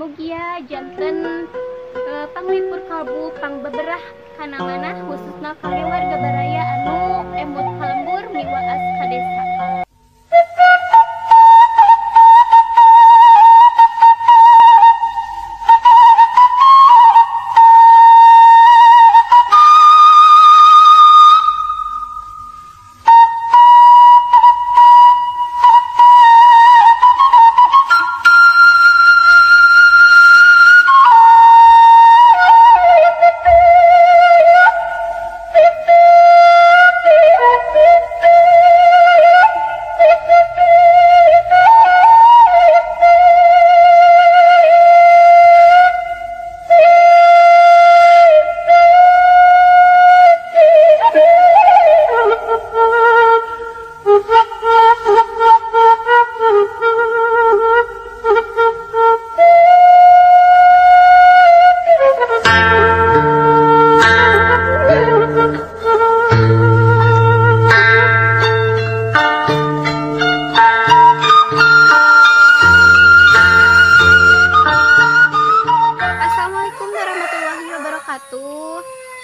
Mugia janten panglipur kalbu pangbeberah kana manah khususna kangge warga baraya anu emut ka lembur miwaas ka desa.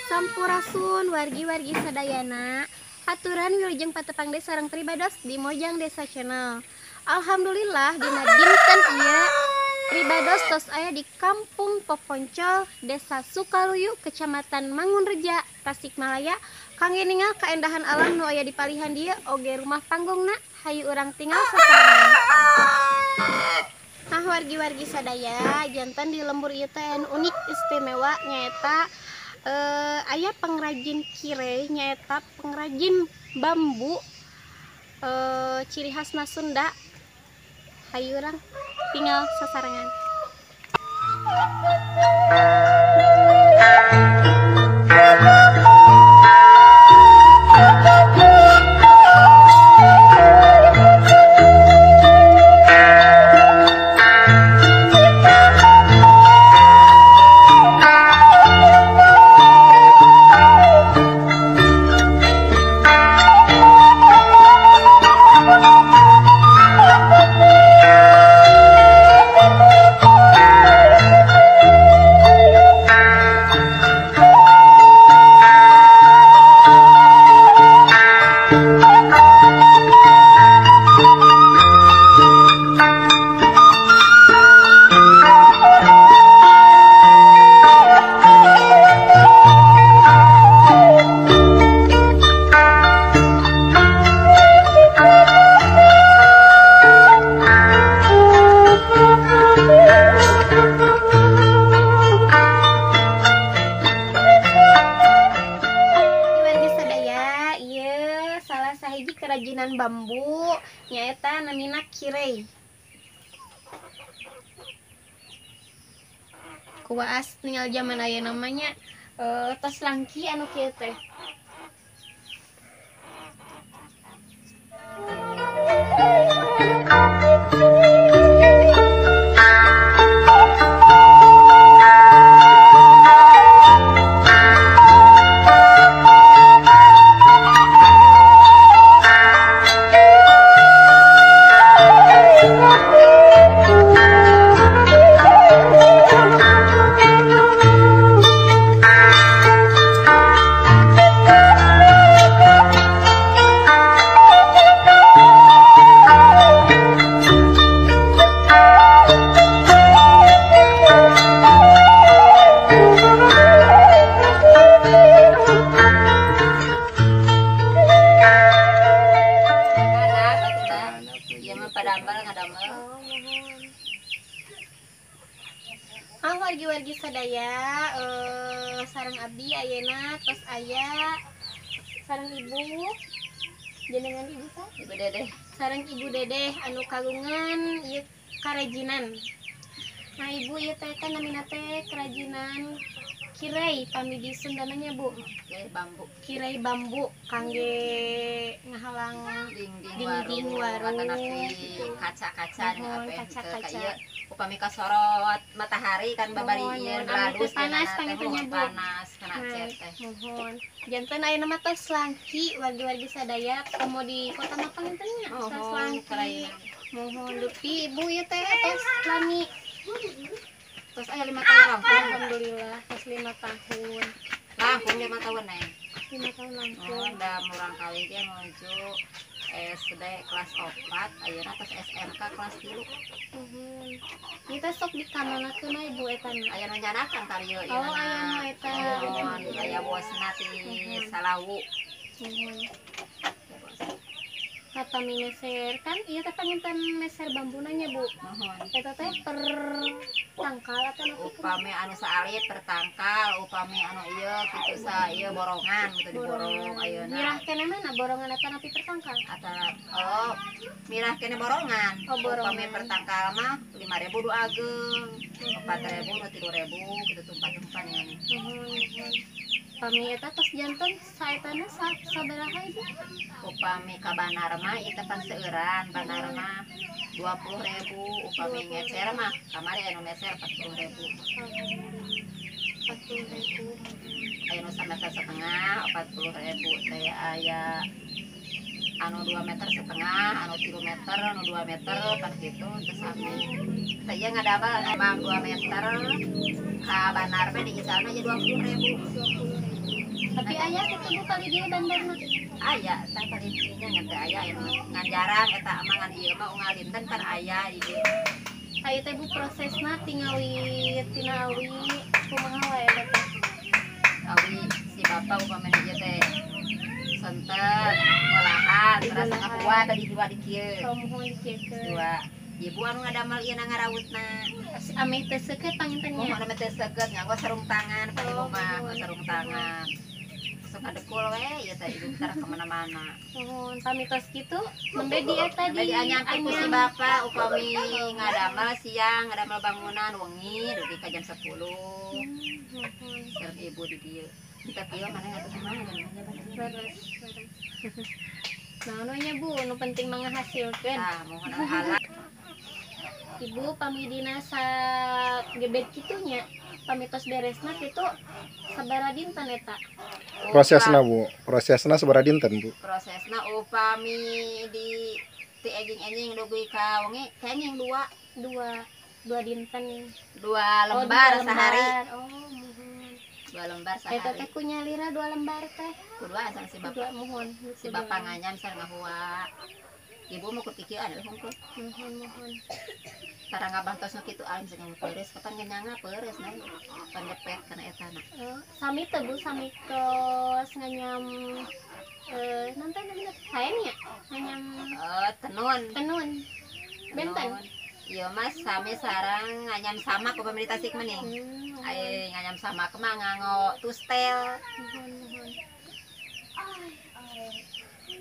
Sampurasun wargi-wargi sadayana, aturan wilujeng patepang desa sareng pribados di Mojang Desa Channel. Alhamdulillah dina dinten ieu pribados tos aya di Kampung Poponcol, Desa Sukaluyu, Kecamatan Mangunreja, Tasikmalaya. Kangge ningal kaendahan alam nu aya di palihan dieu oge rumah panggungna, hayu urang tingal sasarengan. Nah wargi-wargi sadaya, janten di lembur ieu teh anu unik istimewa nyaeta aya pengrajin kirei nyaeta pengrajin bambu ciri khasna Sunda. Hayu urang tinggal sasarengan. Kerajinan bambu nyaeta namina kirei. Kuwaas tinggal zaman aya namanya tos langki anu kieu teh. Wargi-wargi sadaya, sareng abdi ayeuna tos aya sareng ibu jenengan ibu sa? Ibu Dedeh. Sareng Ibu Dedeh anu kagungan ieu karajinan. Nah ibu ieu teh kan namina teh kerajinan kirei pami di Sundana nya Bu. Kirei bambu. Kirei bambu kangge ngahalang dinding warung, kaca-kaca kaca-kaca. Upami kasorot matahari kan babari ieu bladus panas panggilnya Bu. Panas kena cet teh. Muhun. Janten ayeuna mah tos langki wargi-wargi sadaya komo di kota mah panginten nya tos langki. Muhun dupi Ibu ieu teh tos lami. Terus aya 5 tahun langkung. Alhamdulillah, tos 5 tahun. Langkung 5 tahun neng. 5 tahun langkung. Oh, da murang kali ge menuju SD kelas 4, ayeuna tos SMK kelas 3. Nuhun. Ieu teh sok dikamanakeun we Ibu eta na? Aya nu nyanakan ka dieu ieu. Oh, aya nu eta. Nuhun, aya bosna ti Salawu. Nuhun. Kata mi meser kan ieu teh panginten meser bambuna nya Bu. Nuhun. Eta teh per tangkal atau napi kumaha? Upami anu saalit per tangkal, upami anu ieu kitu sa ieu borongan gitu diborong ayeuna. Mirah keneh mana borongan eta napi per tangkal? Atau oh, mirah keneh borongan. Oh, borongan. Upami per tangkal mah 5.000 du ageng, 4.000 nu 3.000 gitu tumpah-tumpah nya. Nuhun, nuhun. Pami eta tos janten saetana sabaraha Ibu? Upami ka Banar mah ieu teh pan seueuran, Banar mah 20.000, upami ngecer mah kamari anu meser 40.000. 40.000. Aya nu sameter setengah 40.000 teh, aya anu 2 meter setengah, anu 3 meter, anu 2 meter pan kitu teu sami. Teh ieu ngadamel anu mah 2 meter ka Banar mah di isana aya 20.000. 20.000. Tapi aya kitu Bu kali dieu bandarna? Aya, tah kali dieu nya ngan teu aya anu ngan jarang eta mah, ngan ieu mah unggal dinten pan aya di dieu. Aya teh Bu prosesna tingawi tina awi kumaha wae eta teh? Awi si bapak upamana ieu teh sonten ngolahan terus ngakuat tadi dua di kieu. Oh, muhun dikieukeun. Dua. Ibu anu ngadamel ieu na ngarawutna. Ameh teu seukeut panginten nya. Muhun ameh teu seukeut nganggo sarung tangan, pan ibu Oh, mah muhun. Sarung tangan. Sok adekul we ieu teh ibu tara kemana-mana. Muhun pami tos kitu nembe di eta Nembe di dianyamkeun ku si anyam. Bapak upami ngadamel siang, ngadamel bangunan wengi dugi ka jam 10. Muhun. Sareng ibu di dieu. Kita kieu mana atuh kumaha nya. Leres, leres. Naon we nya Bu, nu penting mah ngahasilkeun. Tah, muhun ala. Ibu pami dina sagebet kitu nya, pami tos beresna kitu sabaraha dinten eta? Prosesna Bu, prosesna sabaraha dinten Bu? Prosesna upami di ti enjing-enjing dugi ka wengi kenging dua. Dua dinten. Dua Oh, lembar dua sehari. lembar. Oh, muhun. 2 lembar Eta sehari. teh ku nyalira 2 lembar teh. Kuduaan sareng si bapak. Dua muhun. Si bapak nganyam sareng ngahua. Ibu mah kukikieuan we hungkul. Muhun, muhun. Tara ngabantos nu kitu aing sing peureus kapan nganyanga peureus na. Pan ngepet kana eta na. Oh, sami teh Bu, sami tos nganyam nanti namanya kain ya? Nganyam Oh, tenun. Tenun. Benten. Iya mas, sami sareng nganyam samak upami di Tasik mah nih. Ai nganyam samak mah nganggo tustel. Muhun, muhun.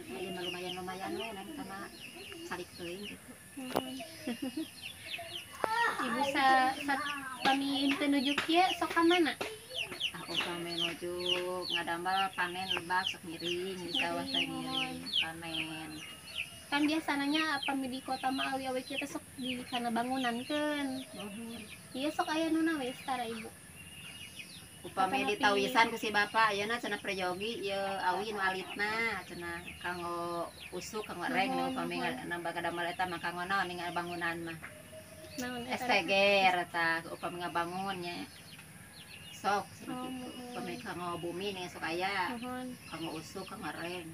Ieu mah lumayan-lumayan we nanti mah salik teuing gitu. Muhun. Ibu sa pami teu nuju kieu sok ka mana? Ah upami nuju ngadamel panen lebak sok ngiring di sawah teh ngiring panen. Kan biasanya pami di kota mah awi-awi kieu teh sok di kana bangunan keun. Muhun. Ieu sok aya nu nawe setara Ibu. Upami Atanapi. ditawisan ku si bapak ayeuna cenah peryogi ieu awi nu alitna cenah kanggo usuk kanggo reng Nuhun, upami nuhun. nambah ngadamel eta mah kanggo naon ningal bangunan mah. Naon eta? STG eta upami ngabangun nya. Sok cenah Oh, kitu. muhun. Upami kanggo bumi nih sok aya Muhun. kanggo usuk kanggo reng.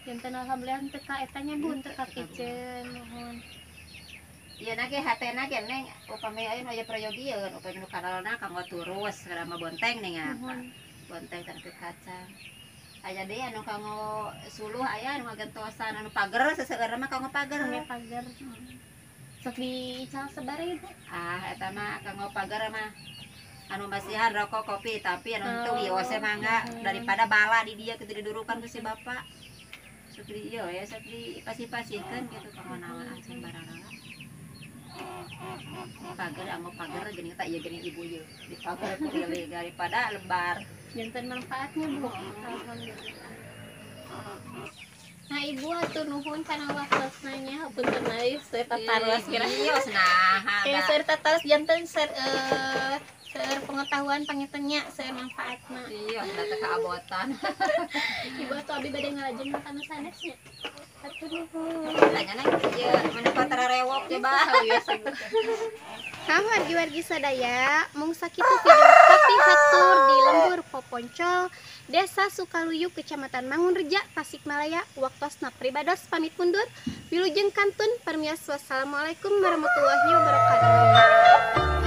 Janten alhamdulillah teu ka eta nya Bu, teu ka Teu ka piceun muhun. Ieu na ge hatena ge neng upami aya nu aya peryogi yeun upami nu karalna kanggo turus karama bonteng nih ngapa. Muhun. Bonteng tapi kacang. Aya deui anu kanggo suluh aya anu ngagentosan anu pager seseueurna mah kanggo pager. Kanggo pager. Sok diical sabaraha Ibu? Ah eta mah kanggo pager mah anu masihan rokok kopi tapi anu henteu Oh. wios we mangga daripada bala di dieu kitu didurukan ku si bapak. Sok di ieu we sok di pasih-pasihkeun kitu kanggo naon acan bararala. Pager anggo pager geuning tah ieu geuning ibu ieu di pager kuliling daripada lebar. Janten manfaatnya Bu. Alhamdulillah. Nah Ibu hatur nuhun kana waktosna nya, hapunten euy seueur tataros kira. Iya nah. Seueur tataros janten seueur pengetahuan panginten nya, seueur manfaatna. Iya, da teu kaabotan. Ibu atuh abi bade ngalajeng ka nu sanes nya. Hatur nuhun. Tanya neng ieu mana patara rewok coba. Nah, wargi-wargi sadaya, mung sakitu video kapihatur di lembur Poponcol, Desa Sukaluyu, Kecamatan Mangunreja, Tasikmalaya. Waktosna pribados pamit mundur. Wilujeng kantun permias, wassalamualaikum warahmatullahi wabarakatuh.